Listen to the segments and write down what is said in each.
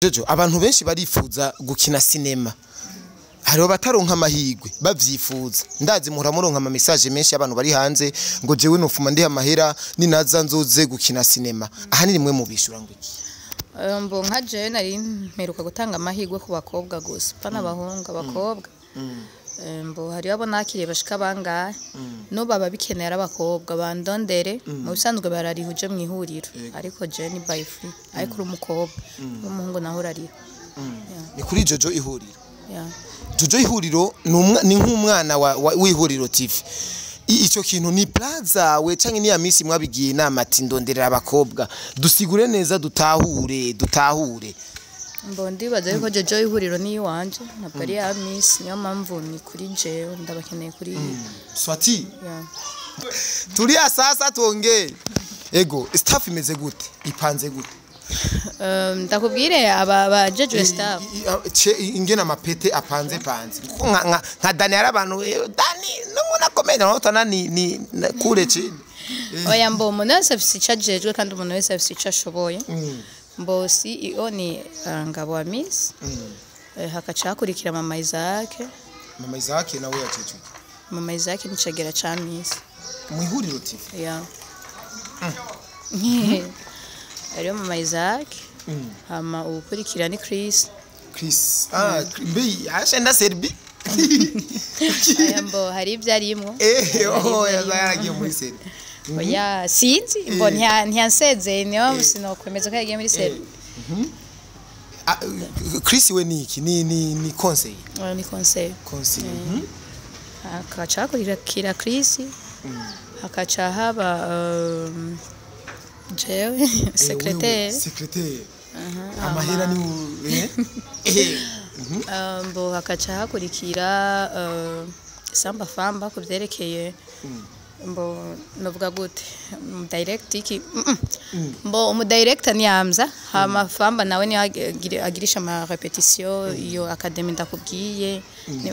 Jojo, abantu benshi barifuza gukina sinema, hariho bataronka amahirwe bavyifuza. Ndazi muhora muronka ama message menshi y'abantu bari hanze ngo jewe nofuma ndiha amahera ninaza nzoze gukina sinema. Ahanini mwe mubishura ngo iki? Mbo nka jewe nari mperuka gutanga amahirwe ku bakobwa gusa, pana abahungu, abakobwa. Mbo hariho abo nakiriye bashika bangahe, n'ubu ababikeneye ari abakobwa bandondere. Mu bisanzwe barariha uje mu ihuriro, ariko jewe ni by free, ariko uri umukobwa, umuhungu naho urariha. Ni kuri Jojo Ihuriro? Yeah. Jojo Ihuriro ni nk'umwana w'Ihuriro TV. Ico kintu ni plan zawe canke ni ya misi mwabigiye inama ati ndonderera abakobwa? Dusigure neza, dutahure, dutahure. Mbo ndibaza yuko Jojo Ihuriro ni iwanje, ntabwo ari ya miss, niyo mpamvu ni kuri jewe, ndabakeneye kuri Swati. Yeah. Tulia sasa tuongee. Ego, staff imeze gute, ipanze gute? Ndakubwire aba bajejwe staff? Ingene amapete apanze panze, kuko nka Dani hari abantu, Dani n'umuntu akomeye naho tana ni kure chini. Oya, mbo umuntu wese afise ico ajejwe kandi umuntu wese afise ico ashoboye. Mbo CEO ni Ngabo wa Miss, hakaca hakurikira Mama Isaac. Mama Isaac nawe yacecwe? Mama Isaac ni cegera ca Miss. Mu Ihuriro TV? Yeah. Hariho Mama Isaac, hama uwukurikira ni Chris. Chris, ah, mbe ashenda Serbi? Aya, mbo hari ibyo arimwo. Oh, yaragiye muri Serbi? Oya, sinzi, mbo ntiyansezeye, niyo sinokwemeza ko yagiye muri Serbi. Ah, Chris we ni iki, ni conseil? Oya, ni conseil. Conseil. Hakaca hakurikira Chris, hakaca haba jewe secrétaire. Secrétaire, amahera ni eh. Mbo hakaca hakurikira Samba Famba ku vyerekeye, mbo novuga gute, direct iki, mbo umu director ni Hamza, hama Famba nawe ni agirisha ama répétition. Iyo academy ndakubwiye,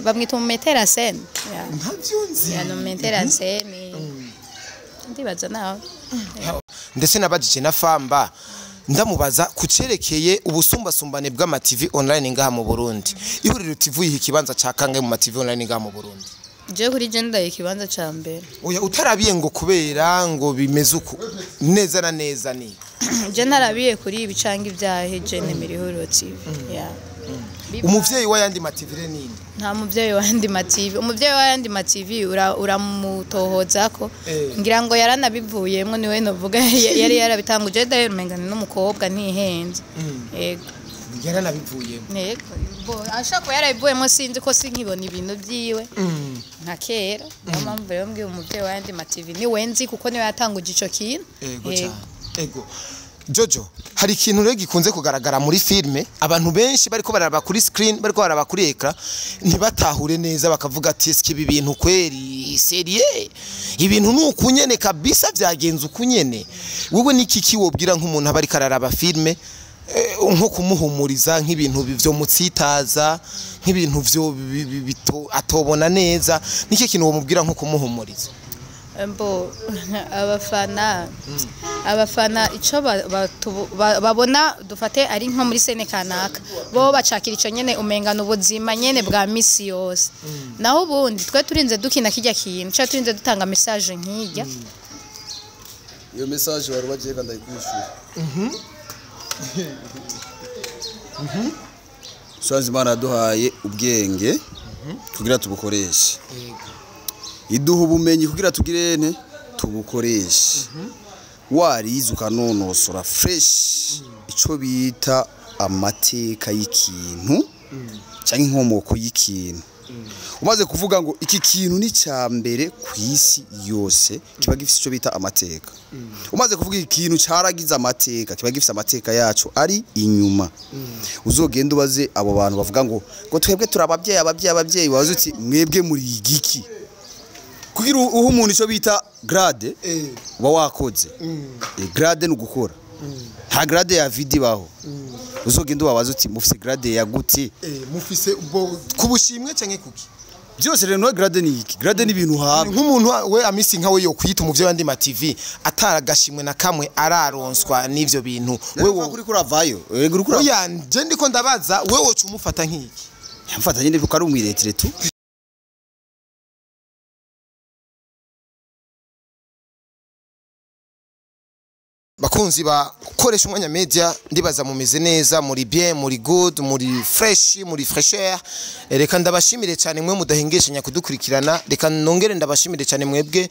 bamwita umu metteur en scène, yeah. Ntavyo nzi. Yeah, ni umu metteur en scène, ndibaza nawe. Ndetse nabajije na Famba, ndamubaza kucerekeye ubusumbasumbane bw'ama TV online ngaha mu Burundi. Ihuriro TV yiha ikibanza ca kangahe mu ma TV online ngaha mu Burundi? Je kuri je ndaye ikibanza ca mbere. Oya, utarabiye ngo kubera ngo bimeze uku, neza na neza ni Je narabiye kuri ibi canke ibyahe, je nemera Ihuriro TV, yeah. Umuvyeyi w'ayandi ma TV re nini? Nta muvyeyi w'ayandi ma TV. Umuvyeyi w'ayandi ma TV uramutohozako. Ngira ngo yaranabivuyemwo, niwe novuga yari yarabitanguje. D'ailleurs umenga ni n'umukobwa, ntihenze, yego. Yaranabivuyemo? Yego, bo ashaka kuba yarabivuyemo, sinzi ko sinkibona ibintu vyiwe nka kera. Niyo mpamvu rero mbwiye umuvyeyi w'ayandi ma TV niwe nzi, kuko niwe yatanguje ico kintu. Ego. Yego. Cyane, ego. Jojo, hari ikintu rero gikunze kugaragara muri filme, abantu benshi bariko baraba kuri screen, bariko baraba kuri écran, ntibatahure neza, bakavuga ati eske ibi bintu kweri sérieux, ibintu ni ukunyene kabisa, vyagenze ukunyene? Wewe niki kiwobwira nk'umuntu aba ariko araraba filme, nko kumuhumuriza nk'ibintu vyo mutsitaza, nk'ibintu vyo atobona neza, niki kintu womubwira nko kumuhumuriza? Mbo abafana ico babona, dufate ari nko muri scène kanaka, bo bacakira ico nyene, umengana ubuzima nyene bwa misi yose. Naho ubundi twe turinze dukina kirya kintu ca turinze dutanga message nk'irya. Iyo message wari bagiye kandi ndayikwishyura. Sobanza Imana yaduhaye ubwenge kugira tubukoreshe, iduha ubumenyi kugira tugire ne tubukoreshe. Warize ukanonosora fresh ico bita amateka y'ikintu cyangwa inkomoko y'ikintu, umaze kuvuga ngo iki kintu ni cya mbere ku isi yose, kiba gifite icyo bita amateka. Umaze kuvuga ikintu cyaragize amateka, kiba gifite amateka yacu ari inyuma. Uzogenda ubaze abo bantu bavuga ngo twebwe turi ababyeyi, ababyeyi, ababyeyi, waza uti mwebwe muri igiki? Kugira uhe umuntu icyo bita grade, uba wakoze. Grade ni ugukora, nta grade ya vidi ibaho. Uzogenda ubabaze uti mufise grade ya gute? Mufise ubwo kubushimwe canke kuki? Byose rero no grade ni iki? Grade ni ibintu uhabwa. Nk'umuntu we Amisi nkawe yo kwita umuvyo w'andi ma TV ataragashimwe na kamwe araronswa n'ivyo bintu, wewe wewe kuri kuravayo, yego, uri kuravayo. Oya, nje ndiko ndabaza, wewe woca umufata nk'iki? Yamfata nyine kuko ari umwiretire tu. Bakunzi ba koresha umwanya media, ndibaza mumeze neza, muri bien, muri good, muri fresh, muri fresher. Reka ndabashimire cyane mwe mudahengeshanya kudukurikirana. Reka nongere ndabashimire cyane mwebwe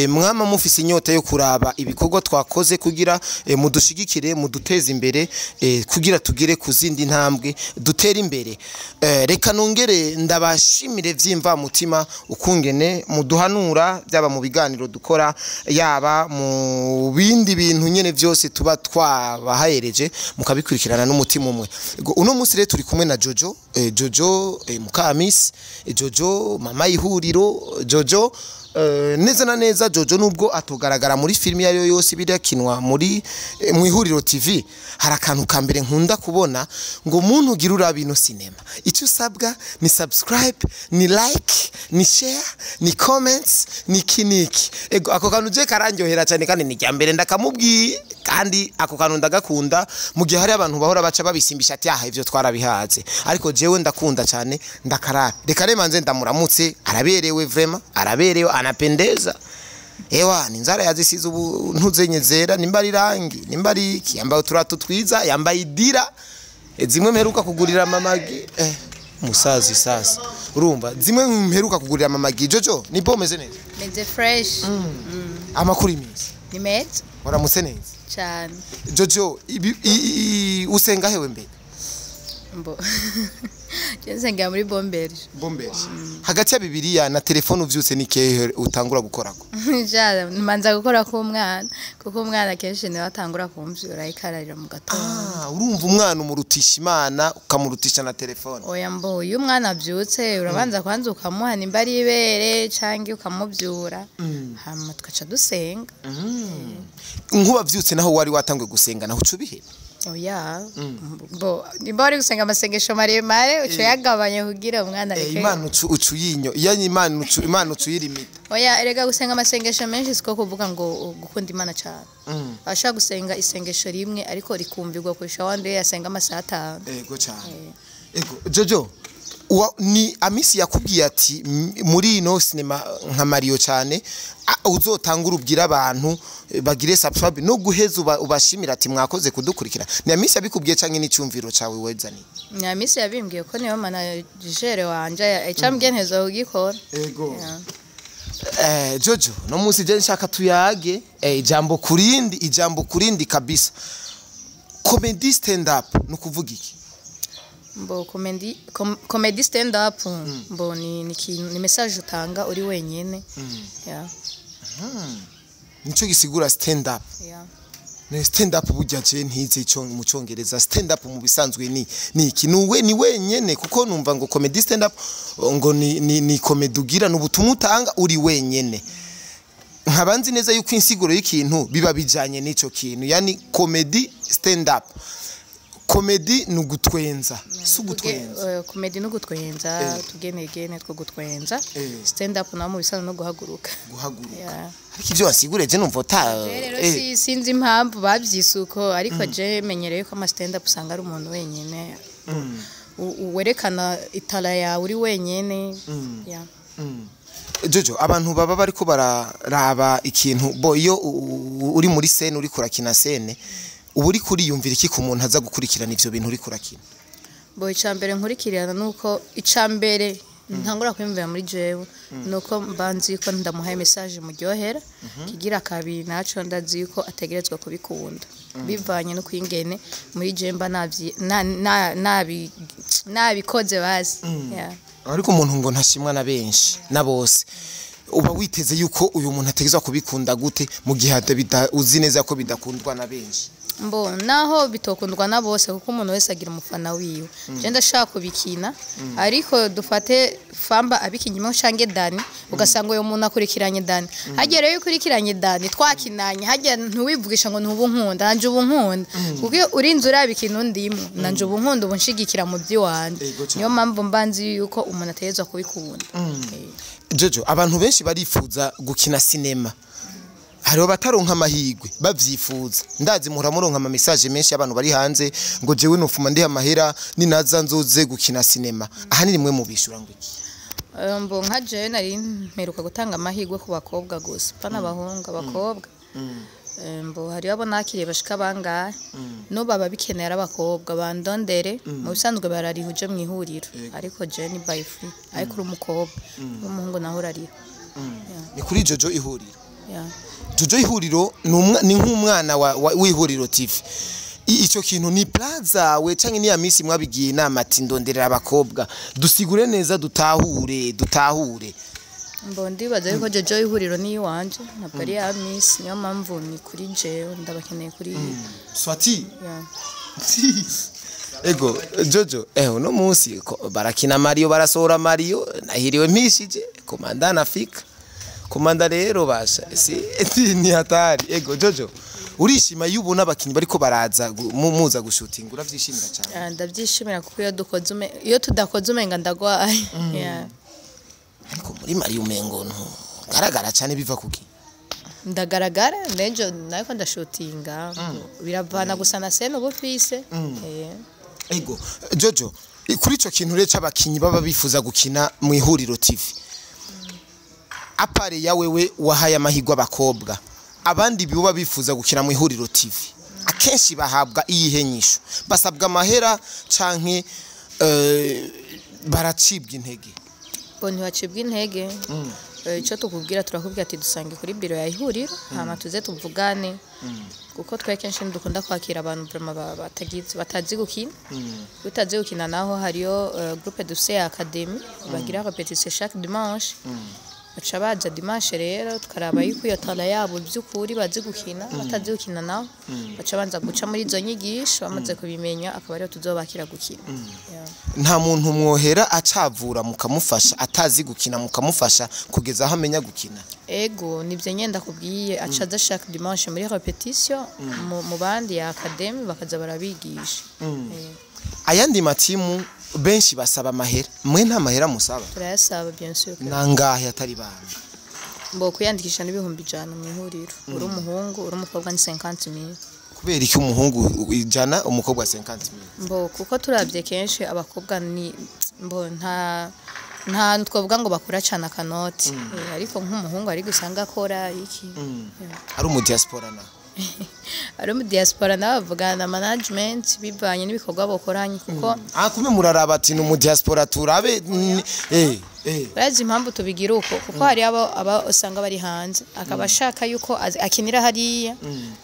mwama mufise inyota yo kuraba ibikorwa twakoze kugira mudushigikire, muduteze imbere, kugira tugere ku zindi ntambwe, dutere imbere. Reka nongere ndabashimire vyimva mutima ukungene muduhanura, byaba mu biganiro dukora, yaba mu bindi bintu nyene byose tuba twabahayereje, mukabikurikirana n'umutima umwe. Uno munsi rero turi kumwe na Jojo, Jojo Mukamisi, Jojo mama ihuriro, Jojo neza na neza. Jojo nubwo atogaragara muri filimi iyo ariyo yose birakinwa muri mu Ihuriro TV, hari akantu ka mbere nkunda kubona ngo umuntu ugira uraba ino sinema, icyo usabwa ni subscribe, ni like, ni share, ni comments, ni kiniki. Ego, ako kantu je karandyohera cyane, kandi ni mbere ndakamubwiye, kandi ako kantu ndagakunda. Mu gihe hari abantu bahora baca babisimbisha ati aha ivyo twarabihaze, ariko jewe ndakunda cyane ndakarara. Reka rero manze ndamuramutse. Araberewe vraiment, araberewe, anapendeza. Ewa ni inzara yazisize ubu ntuzenye zera, nimba ari rangi, nimba ari iki. Yambaye uturato twiza, yambaye idira zimwe mperuka kugurira mamagi, musazi sasa urumva zimwe mperuka kugurira mamagi. Jojo, ni bo meze neza? Meze fresh. Amakuru iminsi? Ni meza. Waramutse neza? Cyane. Jojo, usenga hewe mbere? Mbo je nsengera muri Bomberge. Bomberge. Hagati ya Bibiliya na telefone uvyutse ni kehe utangura gukorako? Ja manza gukora ku mwana, kuko umwana kenshi niwe atangura kumvyura ikararira mu gatondo. Ah, urumva umwana umurutisha Imana, ukamurutisha na telefone? Oya, mbo iyo umwana avyutse urabanza kwanza ukamuha nimba ari ibere canke ukamuvyura, hama tugaca dusenga. Nkuba vyutse naho wari watanguye gusenga, naho uca ubiheba? Oya, mbo nimba wari gusenga amasengesho maremare uca uyagabanya kugira umwana areke. Imana ucu ucu yinyo iyo Imana ucu Imana ucu yirimita. Oya, erega gusenga amasengesho menshi siko kuvuga ngo gukunda Imana cyane. Ashaka gusenga isengesho rimwe ariko rikumvirwa kurusha wandi yasenga amasaha 5. Ego cyane. Ego Jojo, ni Amisi yakubwiye ati muri ino sinema nka Mario cyane uzotanga urubwira abantu bagire subscribe no guheza ubashimira ati mwakoze kudukurikira. Ni Amisi yabikubwiye canke ni cyumviro cawe wezani? Ni Amisi yabimbwiye ko niyo manager wanje, icambwiye ntezo kugikora. Ego. Yeah. Jojo, no munsi je nshaka tuyage ijambo kurindi, ijambo kurindi kabisa. Comedy stand up nukuvuga iki? Mbo comedy stand up mbo ni message utanga uri wenyene. Yeah. Nico gisigura stand up? Yeah. Ne stand up burya je ntize ico mu Congereza. Stand up mu bisanzwe ni iki? Nuwe ni wenyene, kuko numva ngo comedy stand up ngo ni comedy ugira n'ubutumwa utanga uri wenyene. Nkabanzi neza yuko insiguro y'ikintu biba bijanye n'ico kintu, yani comedy stand up, comedy ni ugutwenza, si ugutwenza? Comedy no gutwenza, tugenegene two gutwenza. Stand up naho mu bisanzwe no guhaguruka. Guhaguruka. Yeah. Ariko ivyo wasigure je numva uta Rero sinzi impamvu bavyise uko, ariko je menyereye ko ama stand up usanga ari umuntu wenyene, werekana itara yawe uri wenyene. Yeah. Jojo, abantu baba bariko bararaba ikintu bo iyo uri muri scène, uri kurakina scène, uba uri kuriyumvira iki ku muntu aza gukurikirana ivyo bintu uri kurakina? Bo icambere nkurikirana nuko icambere ntangura kwiyumvira muri jewe nuko mba nzi ko ndamuhaye message muryohera. Kigira kabiri naco ndazi ko ategerezwa kubikunda bivanye no kwingene muri jewe mba nabikoze basi. Yeah. Ariko umuntu ngo ntashimwa na benshi na bose, uba witeze yuko uyu muntu ategerezwa kubikunda gute mu gihe uzi neza ko bidakundwa na benshi? Mbo naho bitokundwa na bose, kuko umuntu wese agira umufana wiwe. Je ndashaka kubikina, ariko dufate Famba abikinyemo canke Dani, ugasanga uyo muntu akurikiranye Dani. Hagiye rero iyo ukurikiranye Dani twakinanye, hagiye ntuwivugisha ngo ntubu nkunda, nanje ubu nkunda, kuko iyo urinze uraba ikintu ndimo, nanje ubu nkunda, ubu nshigikira mu by'iwanje. Ego cane. Niyo mpamvu mba nzi yuko umuntu ategerezwa kubikunda. Jojo, abantu benshi barifuza gukina sinema, hariho bataronka amahirwe bavyifuza. Ndazi muhora muronka ama message menshi y'abantu bari hanze ngo jewe nofuma ndiha amahera ninaza nzoze gukina sinema. Ahanini mwe mubishura ngo iki? Mbo nka jewe nari mperuka gutanga amahirwe ku bakobwa gusa, pana abahungu, abakobwa. Mbo hariho abo nakiriye bashika bangahe, n'ubu ababikeneye ari abakobwa bandondere. Mu bisanzwe barariha uje mu ihuriro, ariko jewe ni by free, ariko uri umukobwa, n'umuhungu naho urariha. Ni kuri Jojo Ihuriro? Yeah. Jojo Ihuriro ni nk'umwana w'Ihuriro TV. Ico kintu ni plaza we canke ni ya misi mwabigiye inama ati ndonderera abakobwa? Dusigure neza, dutahure. Mbo ndibaza yuko Jojo Ihuriro ni iwanje, ntabwo ari ya miss, niyo mpamvu ni kuri jewe, ndabakeneye kuri Swati. Yeah. Ego Jojo, uno munsi barakina Mario, barasohora Mario, nahiriwe mpishije komanda nafika komanda rero basha si ni hatari. Ego Jojo, urishima iyo ubona abakinyi bariko baraza muza gushutinga, uravyishimira cyane? Ah, ndabyishimira kuko iyo dukoze iyo tudakoze umenga ndagwaye. Yeah. Ariko muri Mario umengo ntugaragara cyane, biva kuki? Ndagaragara nejo nariko ndashutinga, biravana gusa na scène uba ufise. Ego Jojo, kuri ico kintu rero c'abakinyi baba bifuza gukina mu Ihuriro TV, à part ya wewe wahaye amahirwe abakobwa, abandi biba bifuza gukina mu Ihuriro TV akenshi bahabwa iyihe nyishu? Basabwa amahera canke baracibwa intege? Bo ntibacibwa intege. Icyo tukubwira, turakubwira ati dusange kuri biro ya Ihuriro, hama tuze tuvugane, kuko twe kenshi ntidukunda kwakira abantu vraiment batazi gukina. Utazi gukina naho hariyo groupe dufise ya academy bagira répétition chaque dimanche, baca baza dimanche rero tukaraba yuko iyo talent yabo by'ukuri bazi gukina. Batazi gukina naho baca banza guca muri izo nyigisho, bamaze kubimenya akaba ariyo tuzobakira gukina. Yeah. Nta muntu mwohera acavura mukamufasha, atazi gukina mukamufasha kugeza aho amenya gukina? Ego, nivyo nyene ndakubwiye, aca aza chaque dimanche muri répétition mu bandi ya academy, bakaza barabigisha. Ayandi matimu benshi basaba amahera, mwe nta mahera musaba? Turayasaba, bien sûr. Nangahe atari banga? Mbo kwiyandikisha n'100,000 mu ihuriro uri umuhungu, uri umukobwa ni 50,000. Kubera iki umuhungu 100, umukobwa 50 mille? Mbo kuko turavye kenshi abakobwa ni mbo nta hantu twavuga ngo bakura cyane akanoti. Ariko nk'umuhungu ari gusanga akora iki. Yeah. Ari umu diaspora na Ari mu diaspora nawe bavugana na management bivanye n'ibikorwa bakoranye, kuko Ah, kumbe muraraba ati ni umu diaspora turabe Urazi impamvu tubigira uko? Kuko hari abo aba usanga bari hanze, akaba ashaka yuko akinira hariya,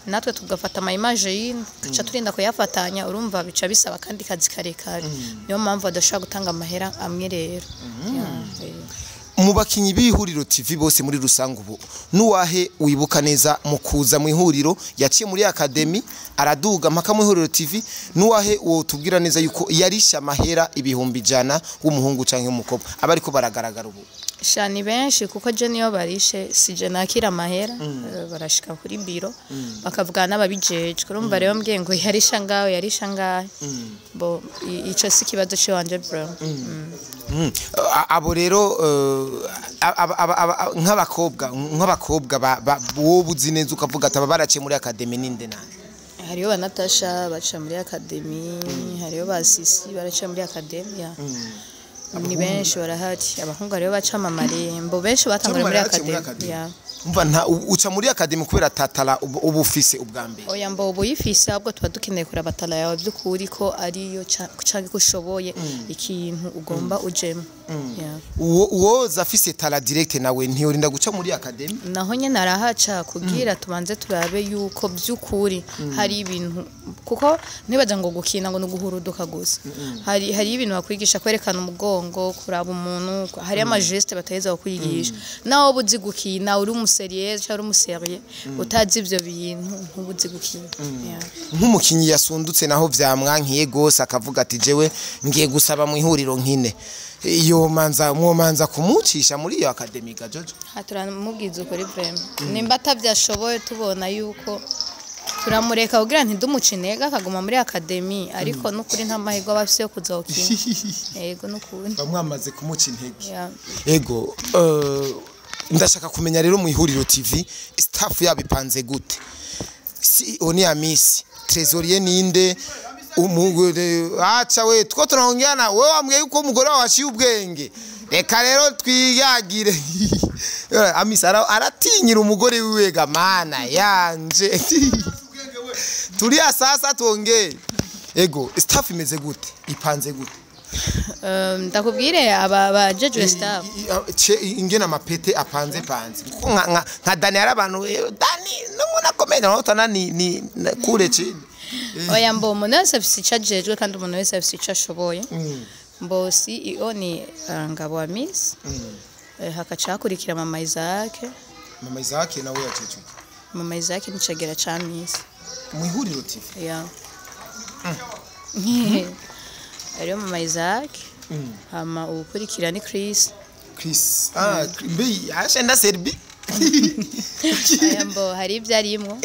natwe tugafata ama image y'ino tugaca turinda kuyafatanya, urumva bica bisaba kandi kazi karekare, niyo mpamvu badashobora gutanga amahera amwe rero. Yeah. Mu bakinyi b'Ihuriro TV bose muri rusange ubu, nuwahe wibuka neza mu kuza mu ihuriro yaciye muri academy araduga mpaka mu Ihuriro TV? Nuwahe wotubwira neza yuko yarisha amahera 100,000, w'umuhungu canke w'umukobwa, aba ariko baragaragara ubu? Sha ni benshi, kuko je niyo barishe si je nakira amahera. Barashika kuri biro bakavugana n'ababijejwe, urumva rero mbwiye ngo yarisha ngaho, yarisha ngahe, bo ico si ikibazo ciwanje bro. Abo rero nk'abakobwa wowe uzi neza ukavuga ati aba baraciye muri academy ninde nande? Hariho ba Natasha baca muri academy, hariho ba Sisi baraca muri academy ya. Ni benshi barahari. Abahungu hariho baca mbo benshi batanguriye muri Camamare yaciye muri academy academy. Ya. Umva, nta uca muri academy kubera tatala uba ufise ubwa mbere? Oya, mbo ubu uyifise, ahubwo tuba dukeneye kuraba talent yawe by'ukuri ko ariyo canke ko ushoboye ikintu ugomba ujemo. Yeah. Uwo uwoza afise talent direct nawe ntiyorinda guca muri academy? Naho nyene arahaca kugira tubanze turabe yuko by'ukuri hari ibintu, kuko ntibaza ngo gukina ngo ni uguhuruduka gusa. Hari ibintu bakwigisha, kwerekana umugongo, kuraba umuntu, hari ama geste bataheza kukwigisha nawe uba uzi gukina uri umu umuseriye cyangwa uri umuseriye utazi ivyo bintu ntubuzi gukina. Yeah. Nk'umukinyi yasundutse naho vyamwankiye gose, akavuga ati jewe ngiye gusaba mu ihuriro nkine, iyo manza mwomanza kumucisha muri iyo academy ga Jojo? Ha, turamubwiza ukuri vraiment, nimba atavyashoboye tubona yuko turamureka kugira ntidumuce intege, akaguma muri academy, ariko n'ukuri nta mahirwe aba afise yo kuzokina. Yego, n'ukuri. Bamwamaze kumuca intege. Yeah. Ego, ndashaka kumenya rero mu ihuriro TV staff yabo ipanze gute? CEO ni Amisi, trésorier ninde? Umugore acha we two tunaongea na wewe, wambwiye yuko umugore wawe aciye ubwenge, reka rero twiyagire. Amisi aratinyira umugore wiwe ga mana yanje. Tulia sasa tuongee. Ego, staff imeze gute, ipanze gute? Ndakubwire aba bajejwe staff. Ingene amapete apanze panze. Kuko nka Dani, hari abantu, Dani n'umuntu akomeye nawe utana ni kure chini. Oya, mbo umuntu wese afise ico ajejwe kandi umuntu wese afise ico ashoboye. Mbo CEO ni Ngabo wa Miss, hakaca hakurikira Mama Isaac. Mama Isaac nawe yacecwe? Mama Isaac ni cegera ca Miss. Mu ihuriro TV? Yeah. Hariho Mama Isaac, hama uwukurikira ni Chris. Chris, ah, mbe ashenda Serbi. Aya, mbo hari ibyo arimwo.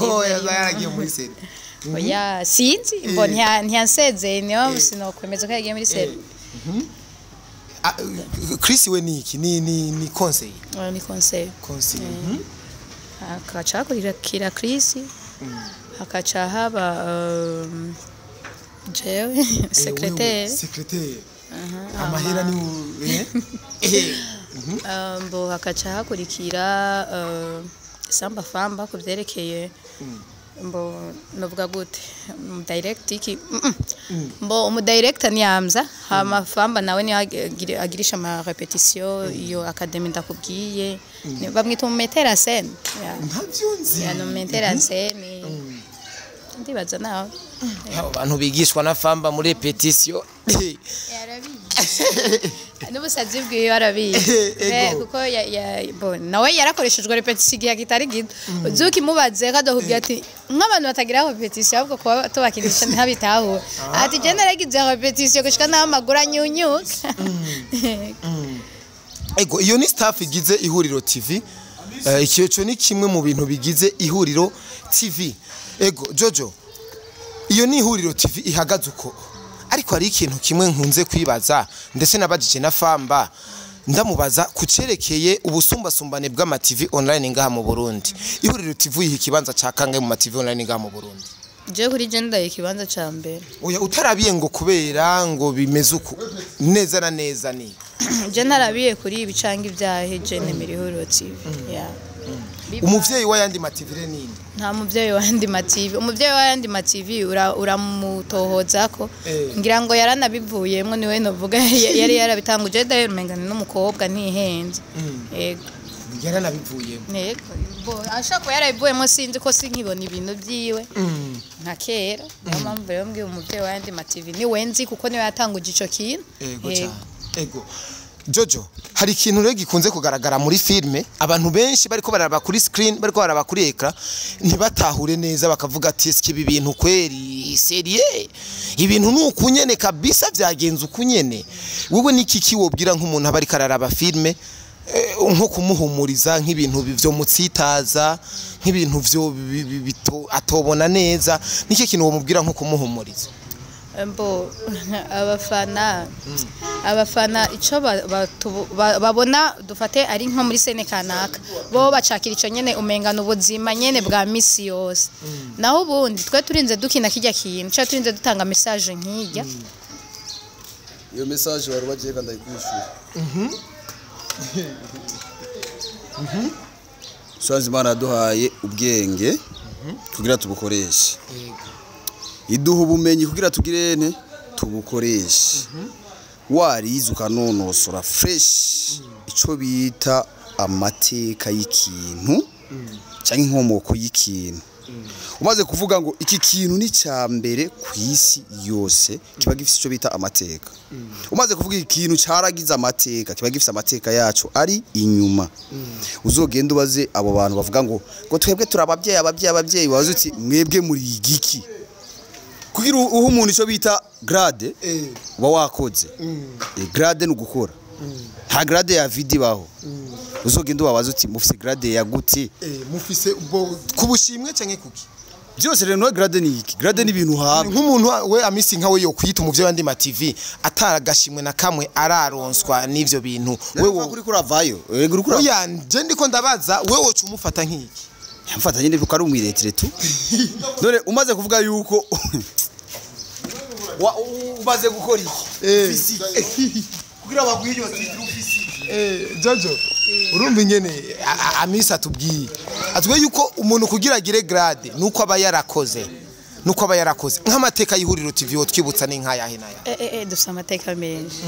Oh, yaragiye muri Serbi? Oya, sinzi, mbo ntiyansezeye, niyo sinokwemeza ko yagiye muri Serbi. Ah, Chris we ni iki, ni conseil? Oya, ni conseil. Conseil. Hakaca hakurikira Chris, hakaca haba jewe secrétaire. Secrétaire, amahera ni Mbo hakaca hakurikira Samba Famba ku byerekeye, mbo novuga gute, direct iki, mbo umudirector ni Hamza, hama Famba nawe ni agirisha ama répétition. Iyo academy ndakubwiye, bamwita umumetteur en scène. Yeah. Ntavyo nzi. Yeah, ni umumetteur en scène, ndibaza nawe. Abo bantu bigishwa na Famba muri répétition. N'ubusazi bwiwe arabizi. Ego. Kuko bo, nawe yarakoreshejwe répétition igihe kitari gito, uzuka imubaze kadokubwira ati nk'abantu batagira répétition, ahubwo kuba tubakinisha ntabitahure, ati je naragize répétition gushika n'aho amaguru anyunyuka. Ego, iyo ni staff igize ihuriro TV. Icyo ni kimwe mu bintu bigize ihuriro TV. Ego Jojo, iyo ni ihuriro TV ihagaze uko, ariko hari ikintu kimwe nkunze kwibaza, ndetse nabajije na Famba, ndamubaza kucerekeye ubusumbasumbane bw'ama TV online ngaha mu Burundi. Ihuriro TV yiha ikibanza ca kangahe mu ma TV online ngaha mu Burundi? Je kuri je ndaye ikibanza ca mbere. Oya, utarabiye ngo kubera ngo bimeze uko neza na neza ni Je ntarabiye kuri ibi canke ibyahe, je nemera ihuriro TV. Yeah. Umuvyeyi w'ayandi ma TV re nini? Nta muvyeyi w'ayandi ma TV. Umuvyeyi w'ayandi ma TV uramutohozako. Ngira ngo yaranabivuyemwo, niwe novuga yari yarabitanguje. D'ailleurs umenga ni n'umukobwa, ntihenze. Yego. Yaranabivuyemo? Yego. Bo ashaka kuba yarabivuyemo, sinzi ko sinkibona ibintu vyiwe nka kera. Niyo mpamvu rero mbwiye umuvyeyi w'ayandi ma TV niwe nzi, kuko niwe yatanguje ico kintu. Ego cyane. Ego Jojo, hari ikintu rero gikunze kugaragara muri filme, abantu benshi bariko bararaba kuri screen, bariko bararaba kuri écran, ntibatahure neza, bakavuga ati eske ibi bintu kweri sérieux, ibintu ni ukunyene kabisa, vyagenze ukunyene? Wewe niki kiwobwira nk'umuntu aba ariko araraba filme, nko kumuhumuriza nk'ibintu vyo mutsitaza, nk'ibintu vyo atobona neza, niki kintu womubwira nko kumuhumuriza? Mbo abafana ico babona, dufate ari nko muri scène kanaka, bo bacakira ico nyene, umengana ubuzima nyene bwa misi yose. Naho ubundi twe turinze dukina kirya kintu ca turinze dutanga message nk'irya. Iyo message wari bagiye ndayikwishyura. Sobanza Imana yaduhaye ubwenge kugira tubukoreshe, iduha ubumenyi kugira tugire ne tubukoreshe. Warize ukanonosora fresh ico bita amateka y'ikintu cyangwa inkomoko y'ikintu. Umaze kuvuga ngo iki kintu ni cya mbere ku isi yose, kiba gifite icyo bita amateka. Umaze kuvuga ikintu cyaragize amateka, kiba gifite amateka yacu ari inyuma. Uzogenda ubaze abo bantu bavuga ngo twebwe turi ababyeyi, ababyeyi, ababyeyi, wabaze uti mwebwe muri igiki, kugira uhe umuntu icyo bita grade uba wakoze. Grade ni ugukora, nta grade ya vide ibaho. Uzogenda ubabaze uti mufise grade ya gute? Mufise ubwo kubushimwe canke kuki? Byose rero, no grade ni iki? Grade ni ibintu uhabwa. Nk'umuntu we amisi nkawe yo kwita umuvyeyi w'andi ma TV ataragashimwe na kamwe araronswa n'ivyo bintu, wewe kuri kuravayo, yego, uri kuravayo. Oya, nje ndiko ndabaza, wewe woca umufata nk'iki? Mfata nyine kuko ari umwiretire tu. None umaze kuvuga yuko umaze gukora iki kugira baguhe iyo titre, ufise iki? Jojo, urumva ingene amisi atubwiye yuko umuntu kugira agire grade nuko aba yarakoze, nk'amateka y'Ihuriro TV wo twibutsa ni nk'ayahe n'aya? Dufite amateka menshi.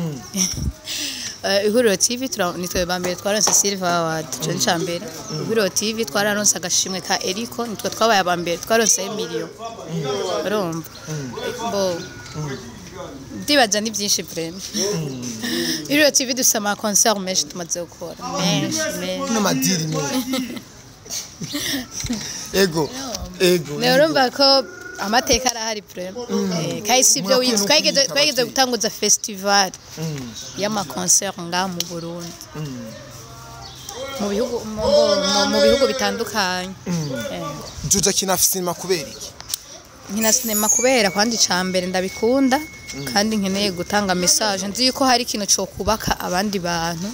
Ihuriro TV nitwe ba mbere twaronse Silver Award, ico ni ica mbere. Ihuriro TV twararonse agashimwe ka Eriko, nitwe twabaye aba mbere, twaronse emiliyo. Urumva bo ndibaza ni byinshi vraiment. Ihuriro TV dufite ama concert menshi tumaze gukora, menshi menshi. N'amadiri menshi, ego ego. Urumva ko amateka arahari vraiment. Kandi si ibyo Murakwiye no twageze kwiyita twageze abavyeyi. Gutanguza festival y'ama concert ngaha mu Burundi, mu bihugu bitandukanye. Jojo akina sinema kubera iki? Nkina sinema kubera kwandi ca mbere ndabikunda, kandi nkeneye gutanga message. Nzi yuko hari ikintu co kubaka abandi bantu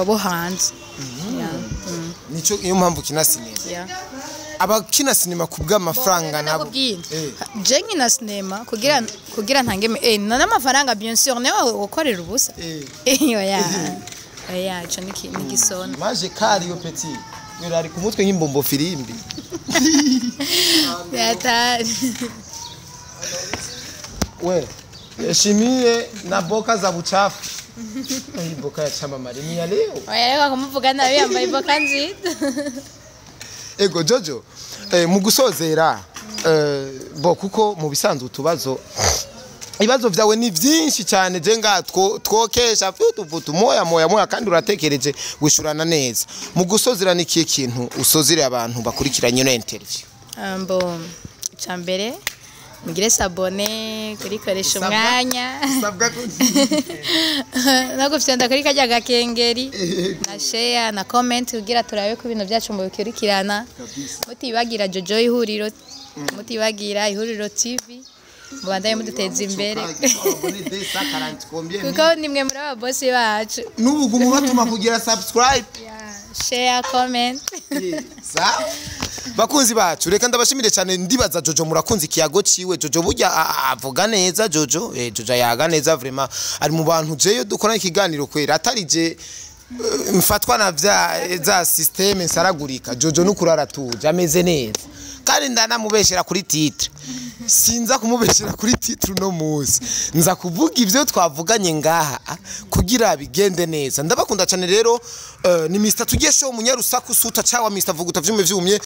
bo hanze. Yeah. Nico iyo mpamvu ukina sinema? Yeah. Abakina sinema ku bw'amafaranga nabo? Nakubwiye. Je nkina sinema kugira ntange n'amafaranga, bien sûr, nawe ukorera ubusa. Oya oya, ico ni gisona. Maje kariyo petit ari ku mutwe nk'imbombo firimbi. Yatari. We yashimiye na boka za buchafu. Iyi boka ya chamamare ni ya leo. Oya, reka kumuvuga nabi, yambaye iboka nziza. Ego Jojo, mu gusozera, bo kuko mu bisanzwe utubazo, ibibazo vyawe ni vyinshi cyane, je nga twokesha futu futu moya moya moya, kandi uratekereje wishurana neza. Mu gusozera, ni kihe kintu usozere abantu bakurikiranye ino interview? Mbo icya mbere mugire s'abonner kuri Koresha Umwanya no gufyonda kuri karya gakengeri na share na comment, kugira turabe ko ibintu byacu mubikurikirana. Mutibagira Jojo Ihuriro, mutibagira Ihuriro TV, mubandanye muduteza imbere kuko nimwe muri aba bosi bacu. N'ubu gumu batuma kugira subscribe. Share, comment. Sawa, bakunzi bacu, reka ndabashimire cyane. Ndibaza Jojo murakunze ikiyago ciwe. Jojo burya avuga neza. Jojo, Jojo yaga neza vraiment, ari mu bantu jeyo dukora ikiganiro kwera atari je mfatwa na vya za système nsaragurika. Jojo nukurara tuje ameze neza, kandi ndanamubeshera kuri titre, sinza kumubeshera kuri titre uno munsi, nza kuvuga ivyo twavuganye ngaha kugira bigende neza. Ndabakunda cyane rero. Ni Mr Tugesho, umunyarusaku suta cawa Mr Vuguta vyume vyumye.